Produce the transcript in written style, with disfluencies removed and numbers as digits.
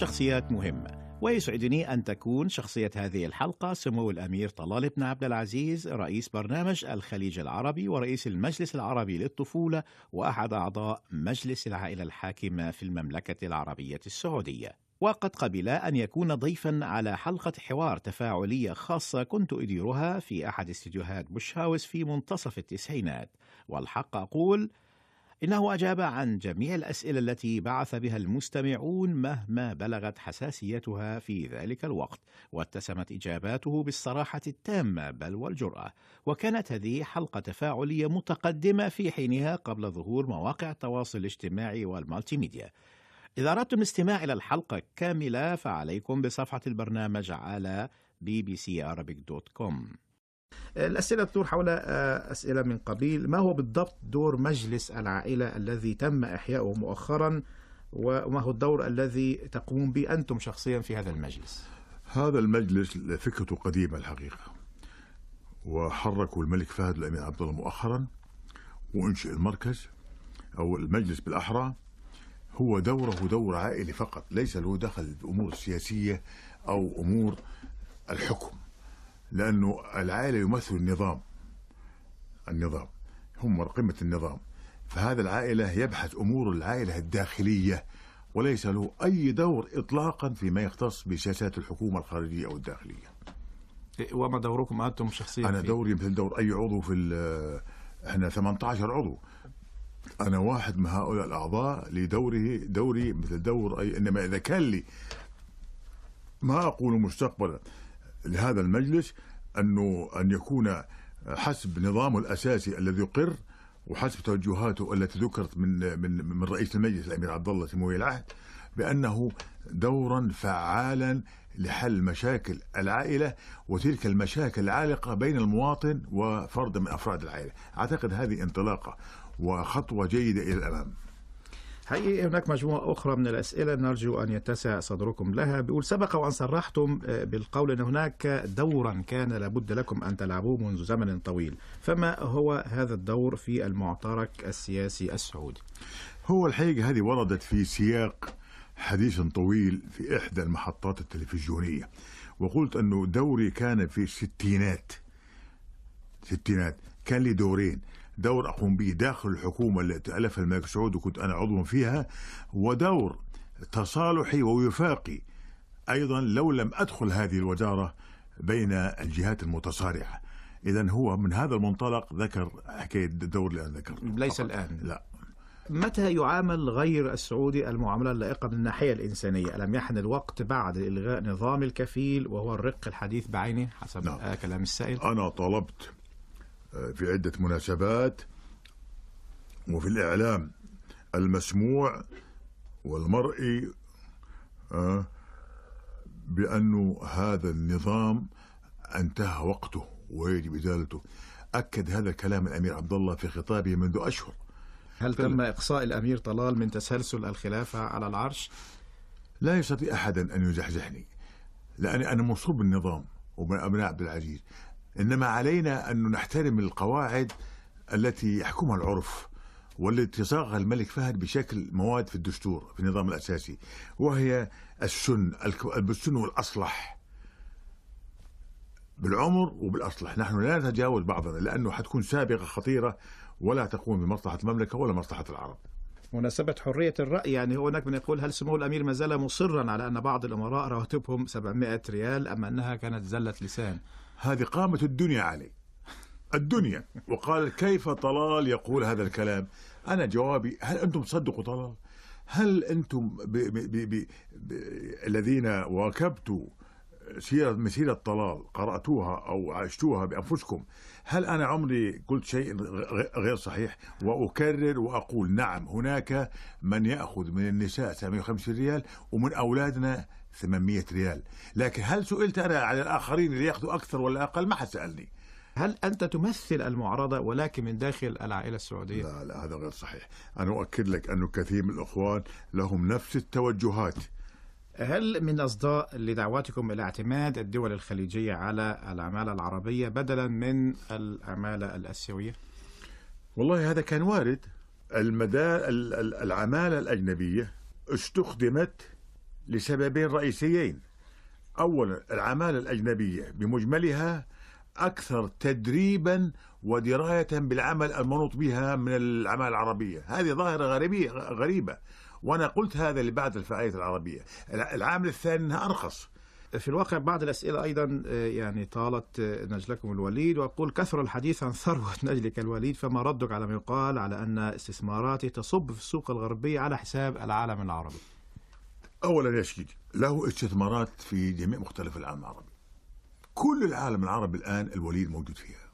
شخصيات مهمة، ويسعدني أن تكون شخصية هذه الحلقة سمو الأمير طلال بن عبد العزيز، رئيس برنامج الخليج العربي ورئيس المجلس العربي للطفولة وأحد أعضاء مجلس العائلة الحاكمة في المملكة العربية السعودية. وقد قبل أن يكون ضيفا على حلقة حوار تفاعلية خاصة كنت أديرها في أحد استديوهات بوش هاوس في منتصف التسعينات، والحق أقول إنه أجاب عن جميع الأسئلة التي بعث بها المستمعون مهما بلغت حساسيتها في ذلك الوقت، واتسمت إجاباته بالصراحة التامة بل والجرأة، وكانت هذه حلقة تفاعلية متقدمة في حينها قبل ظهور مواقع التواصل الاجتماعي والمالتي ميديا. إذا أردتم الاستماع إلى الحلقة كاملة فعليكم بصفحة البرنامج على bbcarabic.com. الأسئلة تدور حول أسئلة من قبيل: ما هو بالضبط دور مجلس العائلة الذي تم إحياؤه مؤخرا، وما هو الدور الذي تقومون به أنتم شخصيا في هذا المجلس؟ هذا المجلس فكرته قديمة الحقيقة، وحركوا الملك فهد الأمير عبد الله مؤخرا وانشئ المركز أو المجلس بالأحرى. هو دوره دور عائلي فقط، ليس له دخل بأمور السياسية أو أمور الحكم، لأنه العائلة يمثل النظام هم قمة النظام، فهذا العائلة يبحث أمور العائلة الداخلية وليس له أي دور إطلاقا فيما يختص بسياسات الحكومة الخارجية أو الداخلية. وما دوركم أنتم شخصيا؟ أنا دوري مثل دور أي عضو إحنا 18 عضو، أنا واحد من هؤلاء الأعضاء دوري مثل دور أي، إنما إذا كان لي ما أقول مستقبلا لهذا المجلس أن يكون حسب نظامه الأساسي الذي يقر وحسب توجهاته التي ذكرت من رئيس المجلس الأمير عبد الله سمو العهد بأنه دورا فعالا لحل مشاكل العائلة وتلك المشاكل العالقة بين المواطن وفرد من أفراد العائلة. أعتقد هذه انطلاقة وخطوة جيدة إلى الأمام. حقيقي هناك مجموعة أخرى من الأسئلة نرجو أن يتسع صدركم لها. بيقول: سبق وأن صرحتم بالقول أن هناك دورا كان لابد لكم أن تلعبوه منذ زمن طويل، فما هو هذا الدور في المعترك السياسي السعودي؟ هو الحقيقة هذه وردت في سياق حديث طويل في إحدى المحطات التلفزيونية، وقلت أنه دوري كان في الستينات كان لي دورين: دور أقوم به داخل الحكومة التي ألفها الملك سعود وكنت أنا عضو فيها، ودور تصالحي ووفاقي أيضا لو لم أدخل هذه الوزارة بين الجهات المتصارعة. إذن هو من هذا المنطلق ذكر حكاية الدور اللي أنا ذكرته ليس فقط. الآن. لا. متى يعامل غير السعودي المعاملة اللائقة من الناحية الإنسانية؟ ألم يحن الوقت بعد إلغاء نظام الكفيل وهو الرق الحديث بعينه حسب كلام السائل؟ أنا طلبت في عدة مناسبات وفي الإعلام المسموع والمرئي بأنه هذا النظام انتهى وقته ويجب إزالته. أكد هذا الكلام الأمير عبد الله في خطابه منذ أشهر. هل تم إقصاء الأمير طلال من تسلسل الخلافة على العرش؟ لا يستطيع أحدا أن يزحزحني، لأني أنا مصوب بالنظام ومن أبناء عبد العزيز، إنما علينا أن نحترم القواعد التي يحكمها العرف والتي صاغها الملك فهد بشكل مواد في الدستور في النظام الأساسي، وهي السن والأصلح بالعمر وبالأصلح. نحن لا نتجاوز بعضنا لأنه حتكون سابقة خطيرة ولا تقوم بمصلحة المملكة ولا مصلحة العرب. مناسبة حرية الرأي، يعني هناك من يقول: هل سمو الأمير ما زال مصرا على أن بعض الأمراء رواتبهم 700 ريال أم أنها كانت زلة لسان؟ هذه قامت الدنيا علي الدنيا وقال: كيف طلال يقول هذا الكلام؟ أنا جوابي: هل أنتم تصدقوا طلال؟ هل أنتم الذين واكبتوا مسيرة طلال قرأتوها أو عشتوها بأنفسكم، هل أنا عمري قلت شيء غير صحيح؟ وأكرر وأقول: نعم، هناك من يأخذ من النساء 750 ريال ومن أولادنا 800 ريال، لكن هل سئلت أنا على الآخرين اللي يأخذوا أكثر ولا أقل؟ ما حد سألني. هل أنت تمثل المعارضة ولكن من داخل العائلة السعودية؟ لا، هذا غير صحيح. أنا أؤكد لك أنه كثير من الأخوان لهم نفس التوجهات. هل من أصداء لدعواتكم إلى اعتماد الدول الخليجية على العمالة العربية بدلا من العمالة الآسيوية؟ والله هذا كان وارد. العمالة الأجنبية استخدمت لسببين رئيسيين. أولا، العمالة الأجنبية بمجملها أكثر تدريبا ودراية بالعمل المنوط بها من العمالة العربية. هذه ظاهرة غريبة، وأنا قلت هذا لبعض الفعاليات العربية. العامل الثاني أنها أرخص. في الواقع بعض الأسئلة أيضا يعني طالت نجلكم الوليد، وأقول كثر الحديث عن ثروة نجلك الوليد، فما ردك على ما يقال على أن استثماراته تصب في السوق الغربية على حساب العالم العربي؟ أولا يا سيدي، له استثمارات في جميع مختلف العالم العربي. كل العالم العربي الآن الوليد موجود فيها.